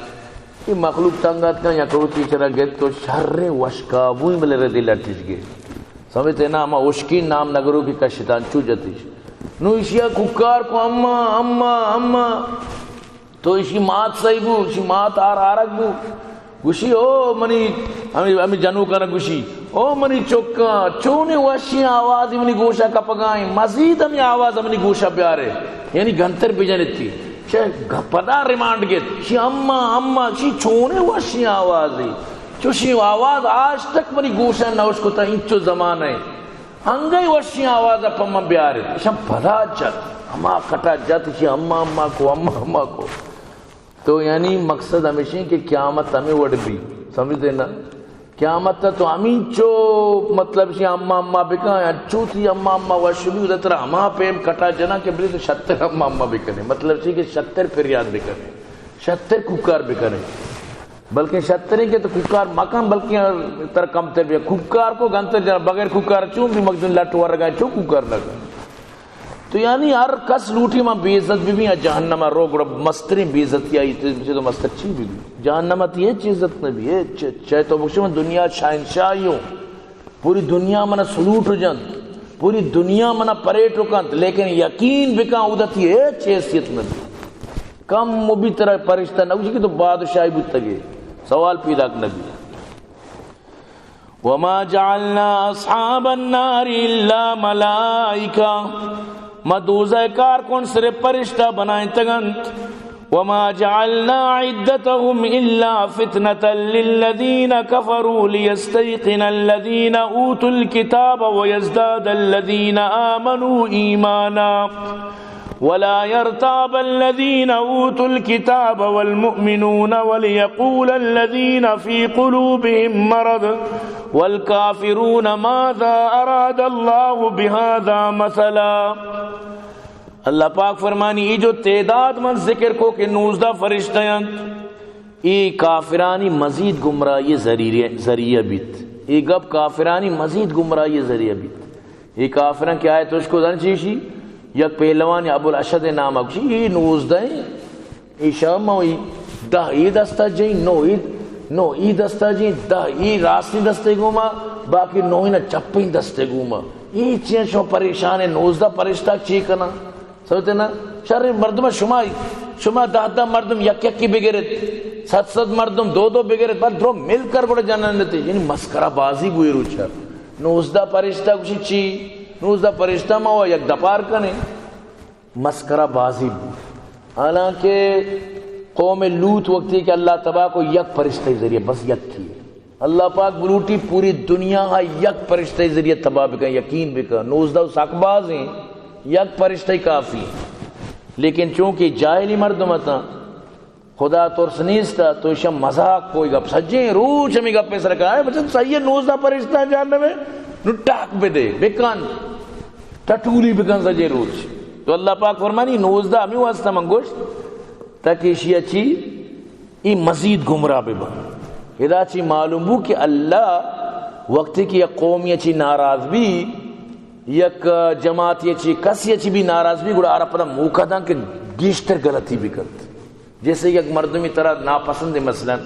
یہ مخلوق تنگ اتکاں، یک روچے اشرا گت تو شریں وشکابوئیں بلے ردی لٹش گے۔ سمجھتے نا، ہما اشکی نام نگرو کی کشتان چو جتش۔ نو اشیا کوکار کو، اما، اما، اما۔ تو اشی مات سہی بو، اشی مات آر آرگ بو۔ گوشی، او منی، ہمیں، ہمیں جنوکانا گوشی، او منی چکاں، چونیں وشیں آوازے منی گوشا کپگائیں، مزید ہمیں آواز منی گوشا بیارے، یعنی گنتر بجنتی۔ چہ گ-، پدا ریمانڈ گت، شی اما، اما، شی چونیں وشیں آوازے، چوشیں آواز آج تک منی گوشا نہ اشکتا، انچو زمانہ۔ انگئی وشیں آواز ء پہ من بیارت۔ اشاں پدا جت، ہما کٹا جت، اشی اما اما کو، اما اما کو۔ تو یعنی مقصد ہمیشیں کہ قیامت ہمیں وڑ بی، سمجھتے نا؟ قیامت ء تو ہمینچو، مطلب، اشی اما اما بکن، انچو تی اما اما وش بی، ادا ترا ہما پیم کٹا جنا کہ بلے تو شتر اما اما بکنے۔ مطلب اشی کہ شتر پریاد بکنے، شتر کوکار بکنے۔ بلکیں شتریں کہ تو کوکار مکن، بلکیں تر کمتر بیا۔ کوکار کو گنتر جنا، بغیر کوکار چون بی مخدوم لٹ ورگا چون کوکار نہ کن۔ تو یعنی ہر کس لوٹی ما بے عزت بی بی، جہنم رو گڑا مستریں بے عزتی آئی تے تو مستر چی بی بی؟ جہنم تی ہچ عزت نہ بی، ہچ، چاہے تو بخشے من دنیا شہنشاہی ہوں، پوری دنیا منا سلوٹ جنت، پوری دنیا منا پریٹ کنت، لیکن یقین بکن اودا تی ہچ حیثیت نہ بی۔ کم و بی ترا پرشتہ نہ گوشی کہ تو بادشاہی بوتگے، سوال پیداک نہ بی۔ وما جعلنا اصحاب النار الا ملائکہ، ما دوزہ کار کن صرف پرشتہ بنائیں تگنت۔ وما جعلنا عدتهم الا فتنة للذين كفروا ليستيقن الذين اوتوا الكتاب ويزداد الذين آمنوا ایمانا۔ ولا يرتاب الذين أوتوا الكتاب والمؤمنون وليقول الذين في قلوبهم مرض والكافرون ماذا أراد الله بهذا مثلا۔ اللہ پاک فرمانی، ای جو تعداد من ذکر کو کہ نوزدہ فرشتہ انت، ای کافرانی مزید گمراہی ذریعہ، ذریعہ بیت۔ ای گپ کافرانی مزید گمراہی ذریعہ بیت۔ اے کافراں کہ آیت اشکو دن چیشی، یک پہلوانی ابو الاشد نام گوشی، اے نوزدہ ایں، اے شام ما اے دہ اے دستا جئیں، نو اے، نو اے دستا جئیں، دہ اے راستیں دستے گوما، باقی نو اے نا چپیں دستے گوما۔ اے چیاں شما پریشان ایں، نوزدہ پرشتہ چی کناں؟ سمجھتے نا؟ شر مردم شما، شما دہ دہ مردم یک یکی بگرت، صد صد مردم دو دو بگرت، بعد درو مل کر گڑا جننتے، یعنی مسکرہ بازی بوئی روچا۔ نوزدہ پرشتہ گوشی چی؟ نوزدہ پرشتہ ما و یک دپار کنے۔ مسکرہ بازی بو۔ حالانکہ قوم لوط وقتی کہ اللہ تباہ کو یک پرشتہ ذریعہ، بس یک کی۔ اللہ پاک بلوٹی پوری دنیا ہا یک پرشتہ ذریعہ تباہ بکن، یقین بکن۔ نوزدہ و سک باز ایں، یک پرشتہ کافی ایں۔ لیکن چونکہ جاہلی مردم اتاں، خدا ترس نیست، تو ایشاں مذاق کوئی گپ، سجیں روچ ہمیں گپ سر کا ہے، بچن صحیح ہے، نوزدہ پرشتہ جہنم ہے، نو ٹاک بدے، بکن، ٹٹولی بکن سجیں روچ۔ تو اللہ پاک فرمانی، نوزدہ ہمیں واسطہ من گوشت، تاکہ ایشی چی، ای مزید گمراہ ببن۔ ادا چی معلوم بو کہ اللہ وقتی کہ یک قومی چی ناراض بی، یک جماعتی چی، کسی چی بھی ناراض بی، گڑا آرا پدا موقع دان کہ گیشتر غلطی بکنت۔ جیسے یک مردمی ترا ناپسند ہے، مثلاً،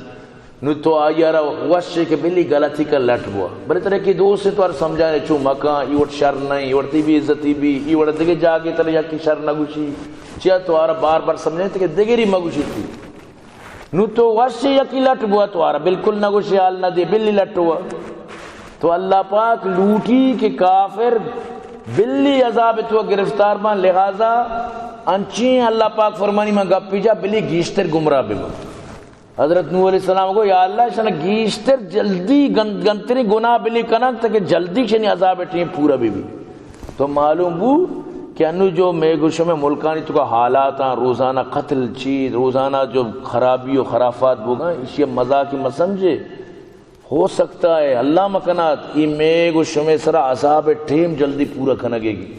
نو تو آئی ء را وش ہے کہ بلی غلطی کا لٹ بوا۔ بلے ترا کہ دوست ہے تو آر سمجھائے چو مکان، ای وٹ شر نہیں، ای وٹ تی بے عزتی بی، ای وٹ دگہ جاگے ترا یک شر نہ گوشی۔ چیا تو آر بار بار سمجھائے کہ دگری مہ گوشی تی۔ نو تو وش ہے یکی لٹ بوا تو آر بالکل نہ گوشی، حال نہ دے، بلی لٹ ہوا۔ تو اللہ پاک لوٹی کہ کافر بلی عذاب تو گرفتار بان، لہذا انچیں اللہ پاک فرمانی من گپی جا بلی گیشتر گمراہ ببن۔ حضرت نوح علیہ السلام گو، یا اللہ، شنا گیشتر جلدی گن-، گنترین گناہ بلی کنن تاکہ جلدی شنی عذاب ٹیم پورا بی بی۔ تو معلوم بو کہ انو جو میگو شمے ملکانی تو کا حالات آن، روزانہ قتل چی، روزانہ جو خرابی و خرافات بوگا، اسی مذاق مہ سمجھے۔ ہو سکتا ہے اللہ مکنات ای میگو شمے سرا عذاب ٹیم جلدی پورا کنگے گی۔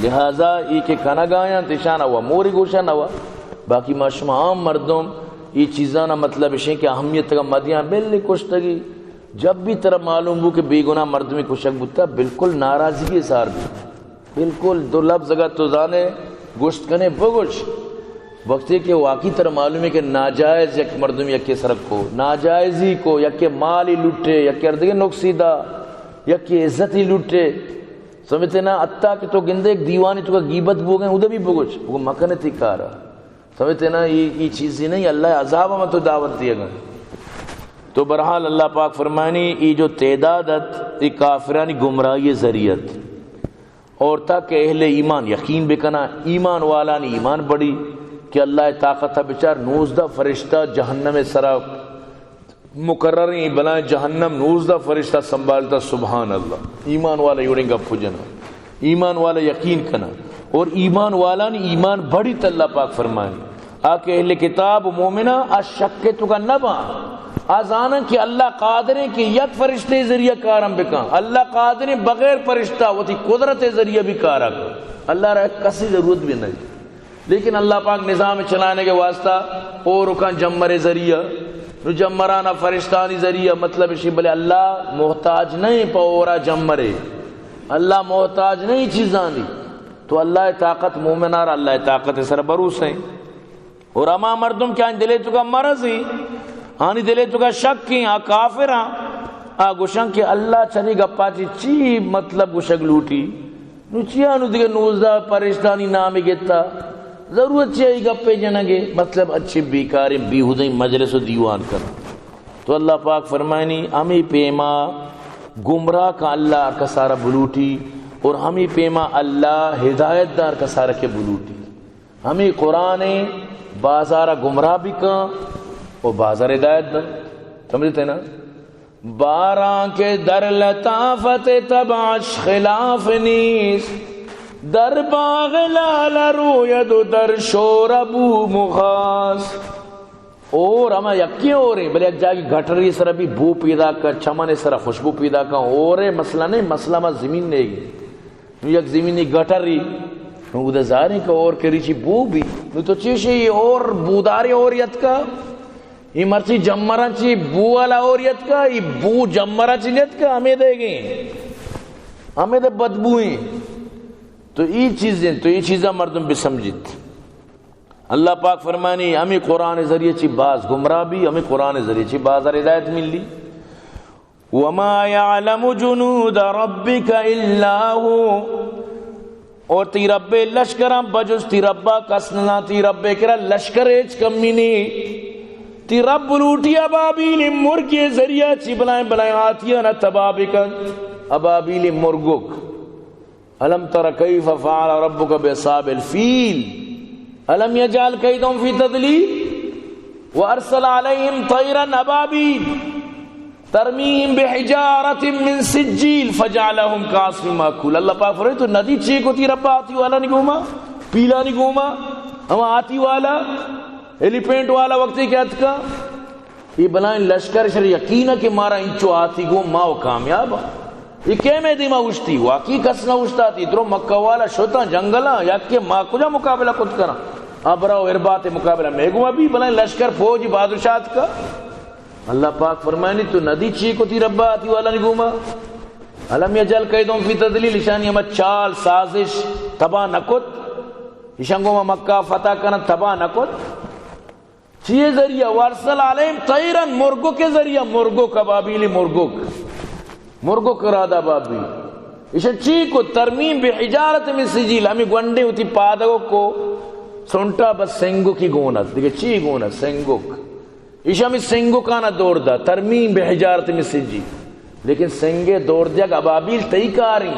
لہذا ای کہ کنگ آیاں تشان و موری گوشن و باقی ما شما عام مردم اے چیزانا مطلب اشیں کہ اہمیت کا مدیاں بلے کشتگی۔ جب بھی ترا معلوم بو کہ بے گناہ مردمی کشگ بوتا، بالکل ناراضگی اظہار بی۔ بالکل دو لفظ اگر تو زانے گوشت کنے بگوش۔ وقتی کہ واقعی ترا معلوم ہے کہ ناجائز یک مردم یکے سرک کو، ناجائزی کو، یکے مالی لوٹے، یکے اردگے نقصی دا، یکے عزتی لوٹے۔ سمجھتے نا؟ حتیٰ کہ تو گندے ایک دیوانی تو کا غیبت بو گئے، ادا بھی بگوش، وہ مکن تی کارا۔ سمجھتے نا؟ یہ، یہ چیزیں نہیں، اللہ عذاب میں تو دعوت دیے گا۔ تو بہرحال اللہ پاک فرمانی، یہ جو تعداد ات، یہ کافرانی گمراہی ذریعت۔ اور تاکہ اہل ایمان یقین بکنا، ایمان والانی ایمان بڑی کہ اللہ طاقت بچار، نوزدہ فرشتہ جہنم سرا مقرر ہیں، بلائیں جہنم نوزدہ فرشتہ سنبھالتا۔ سبحان اللہ، ایمان والا یوڑیں گپ جنا، ایمان والا یقین کنا، اور ایمان والانی ایمان بڑی۔ تو اللہ پاک فرمانی، آ کہ اہل کتاب و مومنا آ شک تو کا نہ باں۔ آ زانن کہ اللہ قادر ہیں کہ یک فرشتے ذریعہ کارم بکن۔ اللہ قادر ہیں بغیر فرشتہ وتی قدرت ذریعہ بھی کارا کن۔ اللہ را کسی ضرورت بھی نہیں۔ لیکن اللہ پاک نظام چلانے کے واسطہ اور کن جمر ذریعہ، نو جمرانا فرشتانی ذریعہ، مطلب اسی بلے اللہ محتاج نہیں پہ اورا جمرے۔ اللہ محتاج نہیں چیزانی۔ تو اللہ طاقت، مومنار اللہ طاقت سر بھروسہ ہیں۔ اور ہما مردم کہ آنی دلے تو کا مرض ہیں، آنی دلے تو کا شک ہیں، آ کافر ہیں، آ گوشن کہ اللہ چنی گپا چی، چی مطلب گوشگ لوٹی؟ نو چیا نو دیگہ نوزدہ فرشتانی نام گتا؟ ضرورت چیا ای گپے جنگے؟ مطلب اچھے بیکاریں بیہودیں مجلس و دیوان کن۔ تو اللہ پاک فرمائنی، ہمیں پیما گمراہ کا اللہ کسارا بلوٹی، اور ہمیں پیما اللہ ہدایت دار کسارا کے بلوٹی۔ ہمیں قرآن بازار گمراہ بھی کن و بازار ہدایت دن۔ سمجھتے نا؟ باران که در لطافت طبعش خلاف نیست، در باغ لاله روید و در شور بو مخاست. اور ہما یکیں اور ہیں، بلے یک جاگی گٹری سر بھی بو پیدا کا، چمن سر خوشبو پیدا کا، اور ہے مسئلہ نہیں، مسئلہ ما زمین نہیں گی۔ نو یک زمینی گٹری، نو اود ظاہر ہے کہ اور کری چی بو بھی۔ نو تو چیشے یہ اور بودارے اور یتکا؟ یہ مرچی جمرا چی بو والا اور یتکا؟ یہ بو جمرا چی یتکا؟ ہمیں دے گئے، ہمیں دے بدبوئیں۔ تو یہ چیزیں، تو یہ چیزاں مردم بسمجھت۔ اللہ پاک فرمانی، ہمیں قرآن ذریعے چی باز گمراہ بھی، ہمیں قرآن ذریعے چی باز ہدایت ملی۔ وما يعلم جنود ربك إلا هو. اور تی رب لشکراں بجز تی ربا کس نہ، تی رب کرا لشکر ہچ کمی نی۔ تی رب لوٹی ابابیل مرگے ذریعہ چی بلائیں بلائیں آتیاں تباہ بکن۔ ابابیل مرگک۔ ألم تر كيف فعل ربك بأصحاب الفيل؟ ألم يجعل كيدهم في تضليل؟ وأرسل عليهم طيرا أبابيل ترميهم بحجارة من سجيل فجعلهم كعصف مأكول. اللہ پاک فرمائے، تو ندی چی کو تی رب آتی والا نی گوما، پیلانی گوما، ہما آتی والا، ایلیفنٹ والا وقتی کہ اتکا، اے بلائیں لشکر شر یقین کہ مارا انچو آتی گوں ما و کامیاب۔ اے کئے مئے دیما اوشتی؟ واقعی کس نہ اوشتاتی۔ درو مکہ والا شتاں جنگلاں، یک کہ ما کجا مقابلہ کت کراں؟ ابرا و ارباط مقابلہ مئے گوما بھی، بلائیں لشکر فوج بادشاہ اتکا۔ اللہ پاک فرمائنی، تو ندی چی کو تی ربا آتی والا نی گوما؟ ألم يجعل كيدهم في تضليل، اشانی ہما چال سازش تباہ نہ کت؟ اشان گوما مکہ فتح کنن تباہ نہ کت؟ چیئے ذریعہ؟ وأرسل عليهم طيرا، مرگو کے ذریعہ، مرگو، ابابیل مرگو، مرگو کراد ابابیل۔ ایشاں چی کو؟ ترميهم بحجارة من سجيل، ہمیں گونڈے ہوتی پادگو کو سنٹا بس سنگو کی گونت، دیکھے چی گونت؟ سنگو۔ ایشاں ہمیں سنگو کانا دور دا، ترميهم بحجارة من سجيل۔ لیکن سنگے دور دیگ ابابیل تئی کاریں،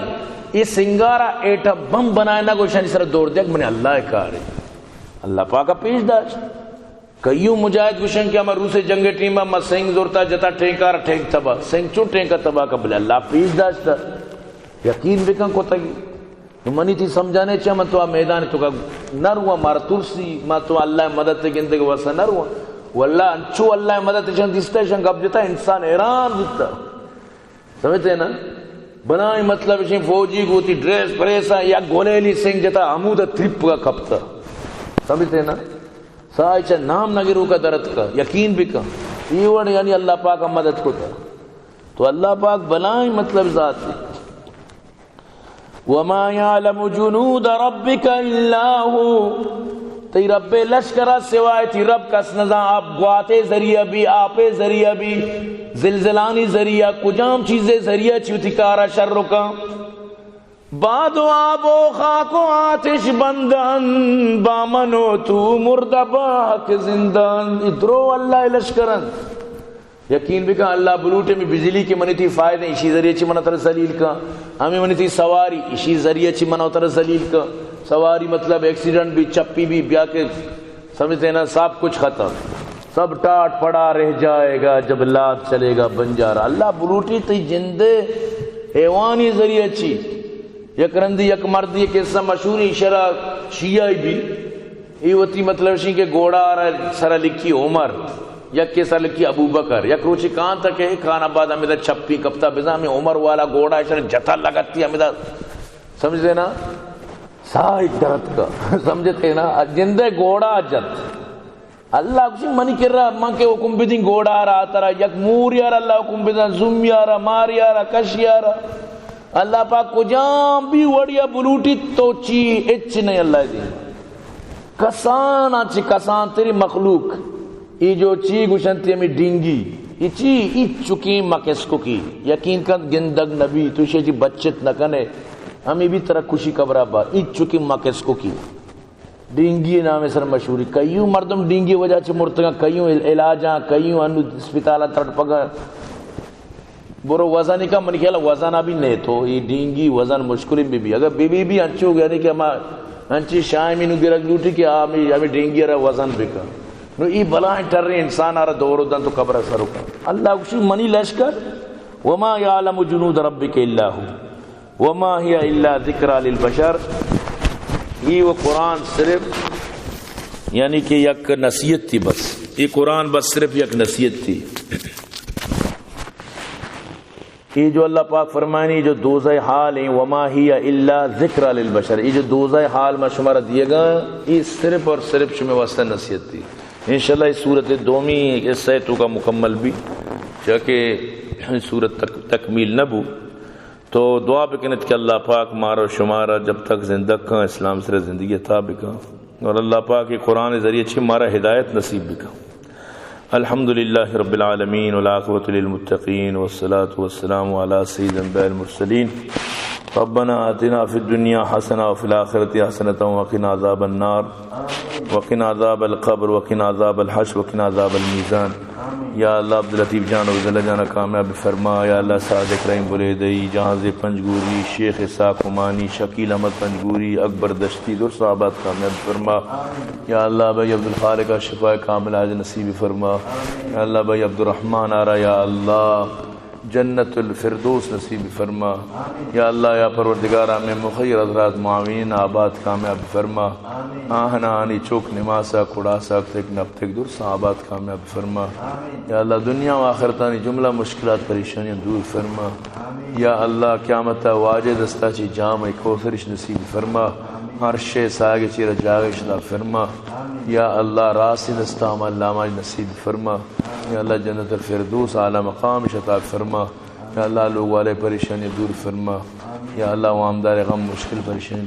یہ سنگارا ایٹم بم بنائے نہ گوشانی سر دور دیگ من اللہ کاریں۔ اللہ پاک پیش داشت۔ قیوم مجاہد گوشن کہ ہما روس جنگ ٹیم ما سنگ زورتا جتا ٹینکار ٹینک تبا، سنگ چون ٹینکا تبا کا؟ بلے اللہ پیش داشتا، یقین بکن کتگی۔ نو منی تی سمجھانے چا من تو آ میدان تو کا نہ رواں، مارا ترسی، ما تو اللہ مدد گندگ واسطہ نہ رواں۔ واللہ انچو اللہ مدد چن دیستا، شن گپ جتا، انسان حیران بوتا۔ سمجھتے نا؟ بلائیں مطلب اشیں فوجی گوتی ڈریس پریسا یا گولیلی سنگ جتا، ہمودا ترپ کا کپتا۔ سمجھتے نا؟ ساہ چہ نام نگروکا درتکا، یقین بکن۔ ای وڑ یعنی اللہ پاک ہم مدد کتا۔ تو اللہ پاک بلائیں مطلب ذات ہے۔ وما يعلم جنود ربك إلا هو۔ تئی رب لشکر سوائے تئی رب کس نزان۔ آپ گواتے ذریعہ بی، آپے ذریعہ بی، زلزلانی ذریعہ، کجام چیزے ذریعہ چی وتی کارا شر کن۔ باد و آب و خاک و آتش بندن، با من و تو مردہ با حق زندن۔ ای درو اللہ لشکرن۔ یقین بکن، اللہ بلوٹے می بجلی کہ منی تئی فائدہ، اشی ذریعہ چی منا ترا ذلیل کن۔ ہمیں منی تئی سواری، اشی ذریعہ چی منا ترا ذلیل کن۔ سواری مطلب ایکسیڈنٹ بی، چپی بی، بیا کہ سمجھتے ہیں نا، سب کچھ ختم۔ سب ٹاٹ پڑا رہ جائے گا جب لات چلے گا بنجارا۔ اللہ بلوٹی تئی جندے حیوانی ذریعہ چی۔ یک رندی یک مردی قصہ مشہوری شرع شیعہ بی۔ ای وتی مطلب شی کہ گھوڑا را سر لکھی عمر، یک کے سر لکھی ابو بکر۔ یک روچی کان تک ہے، کان بعد ہمیں دا چپی کپتا بزا، ہمیں عمر والا گھوڑا شر جتا لگتی ہمیں دا، سمجھتے نا؟ ساہ درت کا، سمجھتے نا؟ جندے گھوڑا جت۔ اللہ گوشی منی کرا، من کہ حکم بدین گھوڑا را ترا، یک موری را اللہ حکم بدن، زومی را، ماری را، کشی را۔ اللہ پاک کجام بھی وڑیا بلوٹی تو چی، اچ نہیں اللہ دین۔ کسان چی کسان تری مخلوق۔ ای جو چی گوشنتی ہمی ڈینگی۔ ای چی، ای چکی مکسکو کی۔ یقین کن گندگ نبی، تو شے چی بچت نکنے۔ ہمی بھی ترا کشی قبرہ با۔ ای چکی مکسکو کی۔ ڈینگی نام سر مشہوری۔ کئیوں مردم ڈینگی وجہ چہ مرتگاں، کئیوں عل-، علاجاں، کئیوں انو اسپتالاں تڑپگاں۔ برو وزن کا، من خیال وزن ابھی نہیں تو، یہ ڈینگی وزن مشکل بی بی۔ اگر بی بی بی انچو یعنی کہ ہما انچی شاہ مینو گرگ لوٹی کہ آمی، ہمیں ڈینگی را وزن بکن۔ نو ای بلائیں ٹریں انسان آرا دور دن تو قبر سر کن۔ اللہ گوشی منی لشکر، وما يعلم جنود ربك إلا هو۔ وما هي إلا ذكرى للبشر۔ ای و قرآن صرف یعنی کہ یک نصیحت تھی بس۔ ای قرآن بس صرف یک نصیحت تھی۔ ای جو اللہ پاک فرمانی جو دوزہ حال ہیں، وما هي إلا ذكرى للبشر۔ ای جو دوزہ حال ما شمارا دیے گا، ای صرف اور صرف شمے واسطہ نصیحت تھی۔ انشاءاللہ ای سورت دومی حصہ تو کا مکمل بھی، چاکہ سورت تک تکمیل نہ بو۔ تو دعا بکنت کہ اللہ پاک مارا و شمارا جب تک زندگ کن، اسلام سر زندگی عطا بکن، اور اللہ پاک یہ قرآن ذریعے چھ مارا ہدایت نصیب بکن۔ الحمد لله رب العالمين، والعاقبة للمتقين، والصلاة والسلام على سيد الأنبياء والمرسلين۔ ربنا آتنا في الدنيا حسنة وفي الآخرة حسنة وقنا عذاب النار، وقنا عذاب القبر، وقنا عذاب الحشر، وقنا عذاب الميزان۔ یا اللہ، عبداللطیف جان و عبداللہ جان کامیاب فرما۔ یا اللہ، صادق رحیم بلیدئی، جہانزیب پنجگوری، شیخ اسحاق عمانی، شکیل احمد پنجگوری، اکبر دشتی، درست آباد کامیاب فرما۔ یا اللہ، بھائی عبدالخالق شفا کامل عاجل نصیب فرما۔ یا اللہ، بھائی عبدالرحمن آرا یا اللہ جنت الفردوس نصیب فرما۔ یا اللہ، یا پروردگار، ہمیں مخیر حضرات معاونین آباد کامیاب فرما۔ آہنا آنی چوک نماسا کڑاسا تک نپتک درست آباد کامیاب فرما۔ یا اللہ، دنیا و آخرتانی جملہ مشکلات پریشانیاں دور فرما۔ یا اللہ، قیامت واجہ دستا چی جام کوثرش نصیب فرما۔ ہر شے ساگ چیر جاگش عطا فرما۔ یا اللہ، راسی دستا عمل ناماج نصیب فرما۔ یا اللہ، جنت الفردوس اعلی مقامش عطا فرما۔ یا اللہ، لوگ والے پریشانی دور فرما۔ یا اللہ، وامدار غم مشکل پریشانی